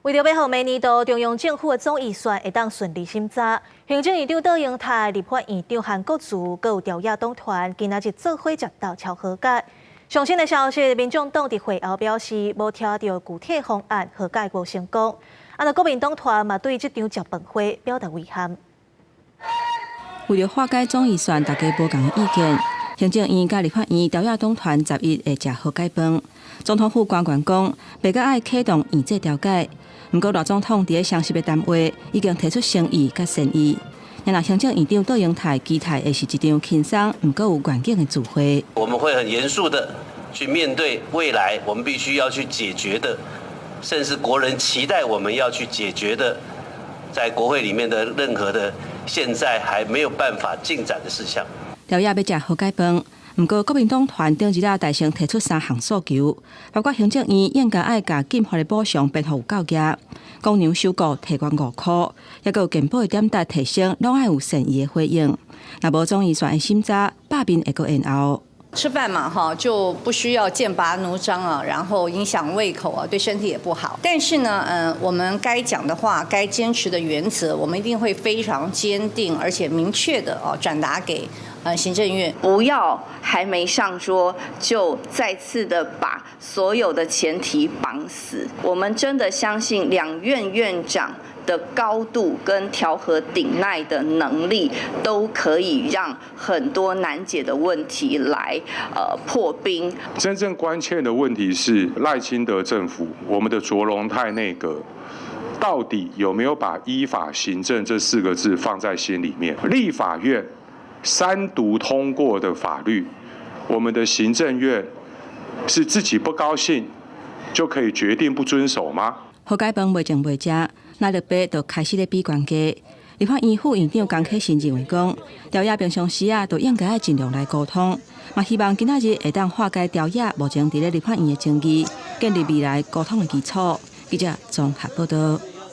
為著欲予明年度中央政府的總預算會當順利審查，行政院長卓榮泰、立法院長韓國瑜，閣有朝野黨團，今仔日做伙食晝敲和解。上新的消息，民眾黨佇會後表示，無聽著具體方案，和解無成功。啊，若國民黨團嘛對這場食飯會表達遺憾。為著化解總預算大家無仝的意見，行政院佮立法院朝野黨團11會食和解飯。總統府官員講，袂閣愛啟動院際調解。毋過賴總統佇咧雙十的談話已經提出誠意佮善意。若行政院長卓榮泰期待會是一場輕鬆，毋過有願景的聚會。我們會很嚴肅的去面對未來，我們必須要去解決的，甚至國人期待我們要去解決的，在國會裡面的任何的現在還沒有辦法進展的事項。朝野欲食和解飯，毋過國民黨團頂日仔大聲提出三項訴求，包括行政院應該愛共禁發的補償編號有夠額，公糧首顧提懸5箍，抑閣有健保的點值提升，攏愛有善意的回應。若無總預算的審查，罷免會閣延後。吃飯嘛，哈，就不需要劍拔弩張啊，然後影響胃口啊，對身體也不好。但是呢，我們該講的話、該堅持的原則，我們一定會非常堅定而且明確的哦轉達給行政院。不要還沒上桌就再次的把所有的前提綁死。我們真的相信兩院院長的高度跟調和鼎鼐的能力，都可以讓很多難解的問題來破冰。真正關切的問題是賴清德政府，我們的卓榮泰內閣，到底有沒有把依法行政這四個字放在心裡面？立法院三讀通過的法律，我們的行政院是自己不高興就可以決定不遵守嗎？和解飯袂前袂食，那綠白就開始咧比懸價。立法院副院長江啟臣認為講，朝野平常時啊，都應該愛盡量來溝通，嘛希望今仔日會當化解朝野目前佇咧立法院的爭議，建立未來溝通的基礎。記者綜合報道。